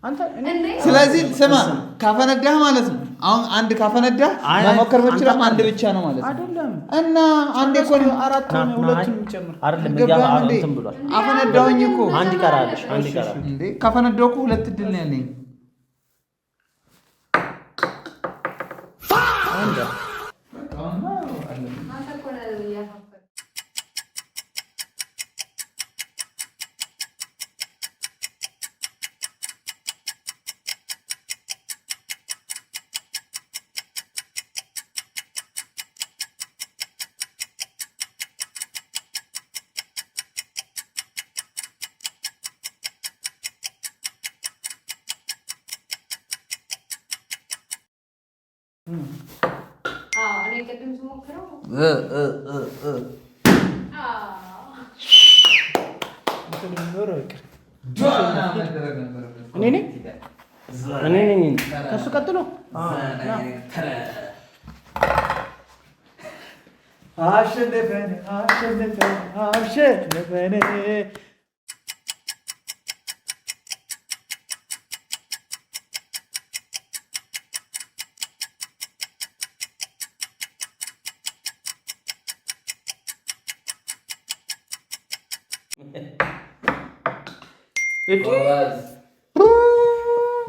አንተ እኔ ስለዚህ ስማ ካፈነዳህ ማለት ነው። አሁን አንድ ካፈነዳህ አይ፣ መሞከር አንተ ብችልም አንድ ብቻ ነው ማለት ነው። አይደለም እና አንዴ እኮ ነው አራት ና፣ ሆነ ና፣ ሁለቱን ጨምር። አይደለም ገባህ እንዴ? እንትን ብሏል። አፈነዳሁኝ እኮ። አንድ ይቀራል። እሺ፣ አንድ ይቀራል። እንዴ ካፈነዳሁ እኮ ሁለት እድል ነው ያለኝ። አንተ እኮ ነህ እያሳፈርክ። አዎ እኔ ቅድም ስሞክረው እ እ እ እ አዎ እንትን የሚኖረው ይቅር። ጆና መደረግ ነበረበት። እኔ ነኝ እኔ ነኝ። ከእሱ ቀጥሎ አሸነፈን አሸነፈን አሸነፈን።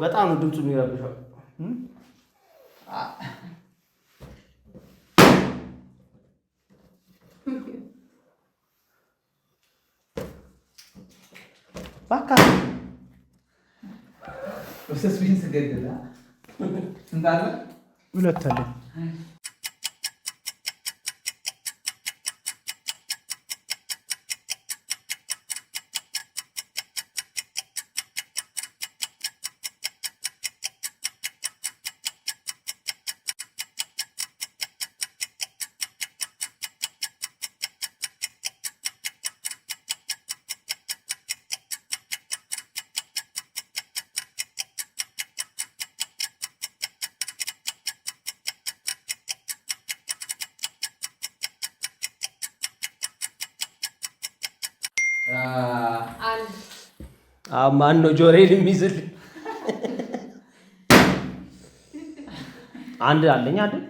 በጣም ነው ድምፁ የሚረብሸው። Suspense ገደለ። ስንት አለ? ሁለት አለ። ማን ነው ጆሮዬን የሚይዝልኝ? አንድ አለኝ አይደል?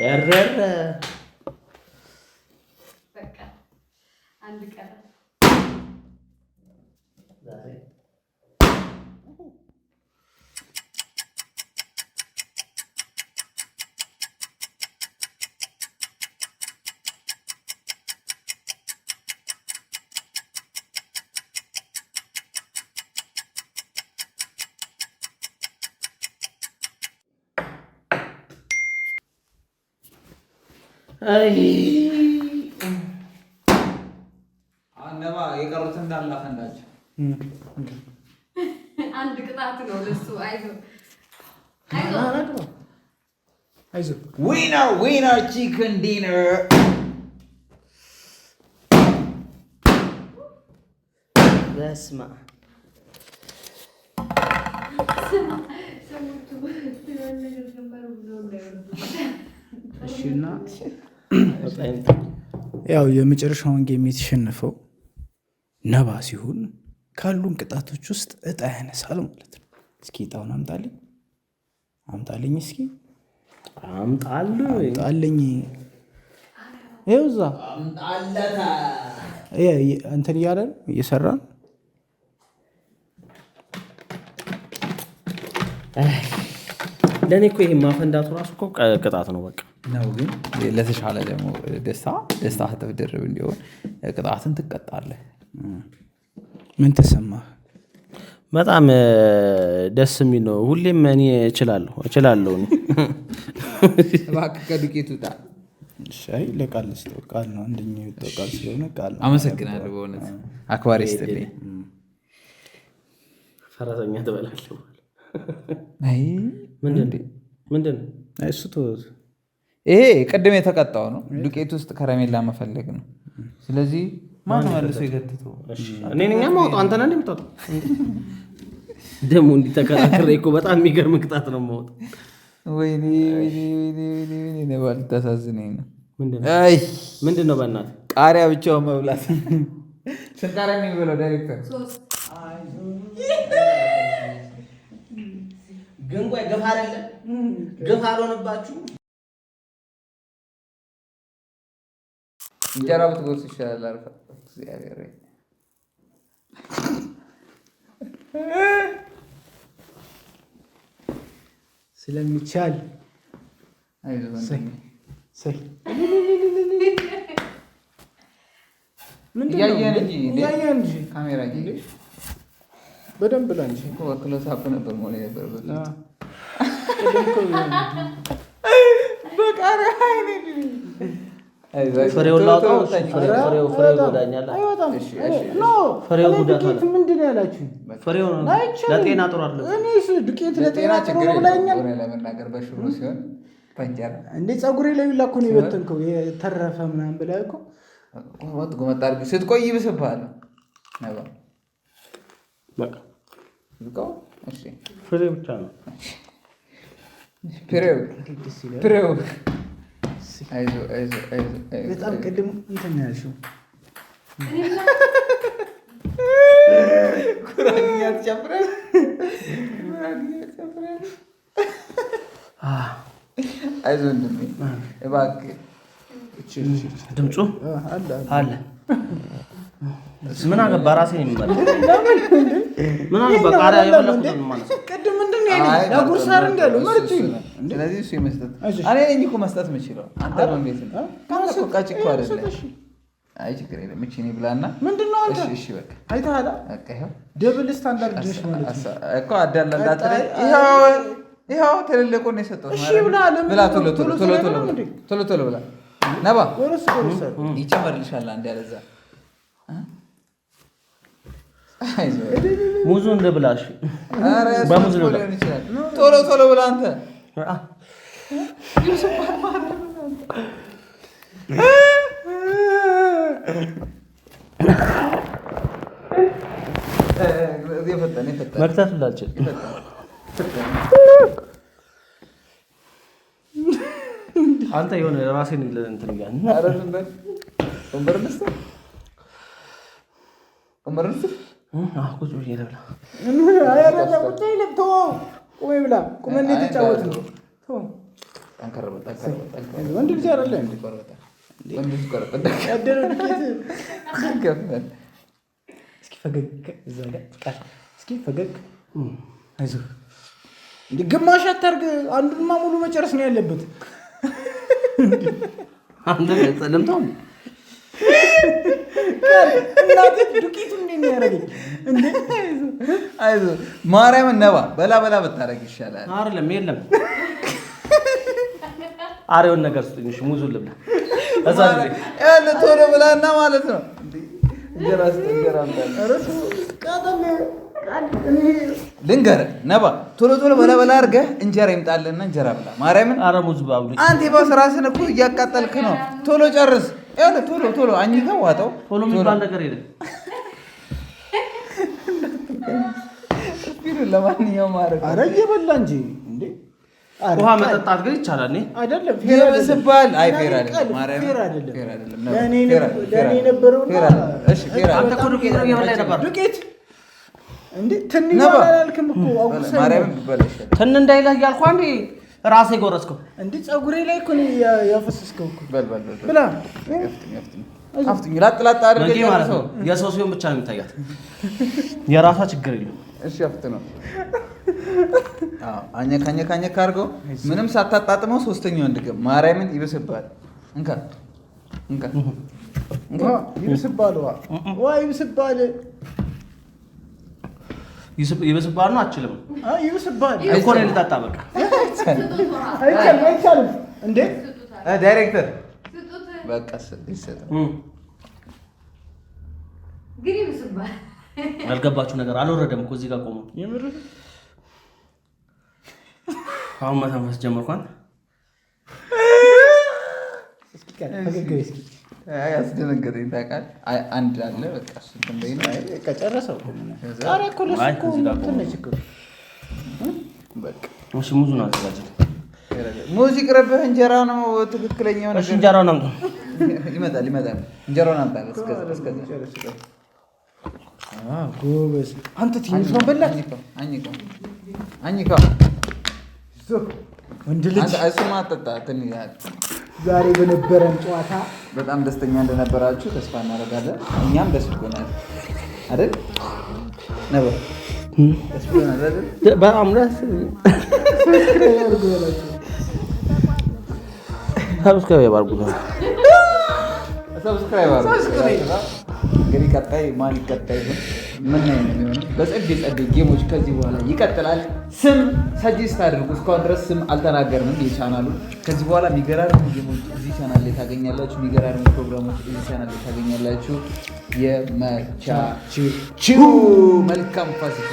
እረረ በቃ አንድ ቀረ። አይ እነማ የቀሩት እንዳለ አፈንዳቸው። አንድ ቅጣት ነው ለሱ። አይዞህ አይዞህ። አይዞህ። Winner winner chicken dinner። በስመ አብ። ስማ፣ ሰዎቹ የሆነ ነገር ጀመሩ ብሎ እንዳይወርዱ። እሺ እና ያው የመጨረሻውን game የተሸነፈው ነባ ሲሆን ካሉን ቅጣቶች ውስጥ እጣ ያነሳል ማለት ነው። እስኪ እጣውን አምጣልኝ አምጣልኝ እስኪ አምጣልኝ አምጣልኝ። ይኸው እዛ እንትን እያለ ነው እየሰራ ነው። ለእኔ እኮ ይሄ ማፈንዳቱ ራሱ እኮ ቅጣት ነው። በቃ ነው ግን ለተሻለ ደግሞ ደስታ ደስታ እጥፍ ድርብ እንዲሆን ቅጣትን ትቀጣለህ። ምን ተሰማህ? በጣም ደስ የሚል ነው። ሁሌም እኔ እችላለሁ እችላለሁ። እኔ እባክህ ከዱቄት ውጣ። እሺ፣ አይ ለቃል ስጠው፣ ቃል ነው አንደኛው የወጣው ቃል ስለሆነ ቃል ነው። አመሰግናለሁ በእውነት አክባሪ ስጥልኝ። ፈረሰኛ ትበላለህ። አይ ምንድን ምንድን ነው? አይ እሱ ተወው። ይሄ ቅድም የተቀጣው ነው። ዱቄት ውስጥ ከረሜላ መፈለግ ነው። ስለዚህ ማን መልሶ የገትተው? እኔ ነኝ የማወጣው፣ አንተ ነህ እንደ የምታወጣው። ደግሞ እንዲህ ተከራክሬ እኮ በጣም የሚገርም ቅጣት ነው የማወጣው። ወይኔ ወይኔ ወይኔ ወይኔ ወይኔ ነባ ልታሳዝነኝ ነው። ምንድን ነው? አይ ምንድን ነው በእናትህ? ቃሪያ ብቻውን መብላት። ስንት ቃሪያ ነው የሚበላው ዳይሬክተር? ሶስት። ግን ቆይ ግፍ አይደለም? ግፍ አልሆነባችሁ? እንጀራ ብትጎርስ ይሻላል። አርፈህ እግዚአብሔር ሆይ። ስለሚቻል አይዞህ ወንድሜ። ሰይ ምንድን ነው? እያየን እንጂ እንዴ? እያየን እንጂ ካሜራ እያየን በደንብ ብላ እንጂ እኮ close up ነበር መሆን የነበረበት። ቅድም እኮ በቃሪያ አይኔ አይዞህ፣ አይዞህ። ፍሬውን ቶሎ ላውጣው? ቶሎ እሺ፣ ታኝከው። ፍሬው ይጎዳኛል። አይወጣም። እሺ፣ እሺ፣ No ፍሬው እኔ ጉዳት ዱቄት አለ። ምንድን ነው ያላችሁኝ? ፍሬው አይቻልም። ለጤና ጥሩ አይደለም። እኔ ዱቄት ለጤና ለጤና ጥሩ ችግር ነው ብላኛል። የለውም። እውነት ለመናገር በሽሮ ሲሆን በእንጀራ እንዴ ፀጉሬ ላይ ሁላ እኮ ነው የበተንከው የተረፈ ምናምን ብለህ እኮ ጎመጥ ጎመጥ አድርገህ ስትቆይ ይብስብሃል። ነባ በቃ ይብቃው። እሺ ፍሬ ብቻ ነው። ፍሬው እንዴት ደስ ይላል። ፍሬው አይዞህ አይዞህ አይዞህ አይዞህ። በጣም ቅድም እንትን ነው ያልሽው። ጉራግኛ ትጨምራለህ? ጉራግኛ ትጨምራለህ? አይዞህ ወንድሜ እባክህ። ድምፁ አለ አለ። አለ። ምን አገባ? ራሴን የሚመራ ምን አገባ? ቃሪያ የበላኩትን ማለት ነው። ቅድም ምንድን ነው ያለኝ? አይ፣ ለጉርስ አይደል እንደ ያለው? እሱ- መርጬ እሱ ነው። ስለዚህ እሱ የመስጠት አይዞሽ። እኔ ነኝ እኮ መስጠት የምችለው አንተ ነው። እንዴት ነው? አንተ እኮ ቀጭ እኮ አይደለም። አይ ችግር የለም። እቺ እኔ ብላና ምንድን ነው አንተ እሺ፣ እሺ በቃ አይተሃል? በቃ ይኸው Double standard ነሽ ማለት ነው። እኮ አዳላ እንዳትለኝ። ቀጣይ- ይኸው ይኸው ትልልቁን ነው የሰጠሁት። እሺ ማርያምን። ብላ፣ ለምን ብላ ነው? ቶሎ ቶሎ ቶሎ ቶሎ ቶሎ ቶሎ ነው ብላ እንዴ? ቶሎ ቶሎ ብላ ነባ ጎረስ ጎረስ አለ። ይጨመርልሻል አንድ ያለዛ አይዞህ። ሙዙን ልብላሽ። ኧረ እሱ በሙዝ እኮ ልብላ። ሊሆን ይችላል። ቶሎ ቶሎ ብላ አንተ የፈጠነ የፈጠነ መክተፍ ላልችል አንተ የሆነ ራሴን እንትን እያልን ኧረ ዝም በል። ወንበር ልስጥህ? ወንበር ልስጥህ? ቁጭ ብዬ ልብላ። አይ አይደለም፣ ቁጭ አይልም። ተወው፣ ቁሜ ብላ። ቁመን ነው የተጫወትነው። ተወው። ጠንከር በል፣ ጠንከር በል፣ ጠንከር በል። ወንድ ልጅ አይደለ እንዴ? ይቆረጣል። ወንድ ልጅ ይቆረጣል። ያደረው ዱቄት ከፍ በል። እስኪ ፈገግ እዛ ጋር ቃል እስኪ ፈገግ። አይዞህ እንዴ ግማሽ አታርግ። አንዱንማ ሙሉ መጨረስ ነው ያለበት። አንተ ልምታው ቃል እናቴ ዱቄቱ እንዴት ነው ያደረገኝ? እንዴ አይዞህ ማርያምን ነባ በላ በላ ብታደርግ ይሻላል። አይደለም የለም። አሬውን ነገር ስጡኝ። እሺ ሙዙን ልብላ። እዛ ልብላ። ያለ ቶሎ ብላና ማለት ነው። እንዴ እንጀራ ስጥ፣ እንጀራ አምጣልኝ። ኧረ ተው፣ ቃጠል ቃል እኔ ልንገርህ ነባ ቶሎ ቶሎ በላ በላ አድርገህ እንጀራ ይምጣልህና እንጀራ ብላ። ማርያምን አረ ሙዝ ባብሉኝ። አንተ የባሰ ራስህን እኮ እያቃጠልክ ነው። ቶሎ ጨርስ። ይኸውልህ ቶሎ ቶሎ አኝከው ዋጠው። ቶሎ የሚባል ነገር የለም። ስፒዱን ለማንኛውም አድርገው። ኧረ እየበላ እንጂ እንዴ ኧረ ውሃ ቃል መጠጣት ግን ይቻላል። እኔ አይደለም fair አይደለም። ይብስብሃል። አይ fair ቃል አይደለም፣ ማርያምን fair አይደለም። fair አይደለም። ለእኔ fair አይደለም፣ ለእኔ የነበረውና fair አይደለም። እሺ fair አንተ አይደለም። እኮ ዱቄት ነው እየበላህ ነበር። ዱቄት እንዴ ትንሽ ነባ። አላልክም እኮ አጉርሰኝ ማርያምን ብበላ ይሻላል። ትን እንዳይለህ እያልኩህ አንዴ ራሴ ጎረስከው። እንዴ ፀጉሬ ላይ እኮ ነው ያፈሰስከው እኮ በል በል በል በል። ብላ አፍጥኝ አፍጥኝ አፍጥኝ። ላጥ ላጥ አድርገህ መጌ ማለት ጨርሰው። ነው የሰው ሲሆን ብቻ ነው የሚታያት። የራሷ ችግር የለውም። እሺ አፍጥነው። አዎ አኘክ አኘክ አኘክ አድርገው ምንም ሳታጣጥመው ሶስተኛውን ድገም። ማርያምን ይብስብሃል። እንካ እንካ እንካ። ይብስባል፣ ዋ ዋ ይብስባል፣ ይብስብሃል ነው አችልም አይ ይብስባል። እኮ እኔ ልጠጣ በቃ። አይቻልም፣ አይቻልም። እንዴ ዳይሬክተር በቃ ይሰጠው። ግን ይብስባል። ያልገባችሁ ነገር አልወረደም እኮ እዚህ ጋር ቆሞ። የምር አሁን መተንፈስ ጀመርኳን። እስኪ ቃል ፈገግ በይ እስኪ። አይ አስደነገጠኝ ታውቃለህ። አይ አንድ አለ በቃ እሱ እንትን በይ ነው። አይ በቃ ጨረሰው እኮ ምን ከዛ ቃሪያ እኮ ለእሱ አይ እኮ እዚህ ጋር እንትን ቆሞ። ነች እኮ። በቃ እሺ ሙዙን አዘጋጅልኝ። ሙዝ ይቅርብህ፣ እንጀራ ነው ትክክለኛው እሺ ነገር። እንጀራውን አምጡ። ይመጣል ይመጣል። እንጀራውን አምጣልህ። እስከዛ እስከዛ ጎበዝ አንተ ትንሿን በላት። አኝከው አኝከው አኝከው። ወንድ ልጅ አንተ እሱማ አትጠጣ እንትን ይልሃል። ዛሬ በነበረን ጨዋታ በጣም ደስተኛ እንደነበራችሁ ተስፋ እናደርጋለን። እኛም ደስ ብሎናል አይደል? ነበር ደስ ብሎናል አይደል? በጣም ደስ Subscribe አድርጉ በላቸው። Subscribe አድርጉ። Subscribe አድርጉ። እንግዲህ ቀጣይ ማን ይቀጣ ይሆን? ምን ነው የሚሆነው? በጸዴ ጸዴ game ኦች ከዚህ በኋላ ይቀጥላል። ስም suggest አድርጉ። እስካሁን ድረስ ስም አልተናገርንም የቻናሉን። ከዚህ በኋላ የሚገራርሙ game ኦች እዚህ ቻናል ላይ ታገኛላችሁ። የሚገራርሙ ፕሮግራሞች እዚህ ቻናል ላይ ታገኛላችሁ። የመቻችሁ መልካም ፋሲካ።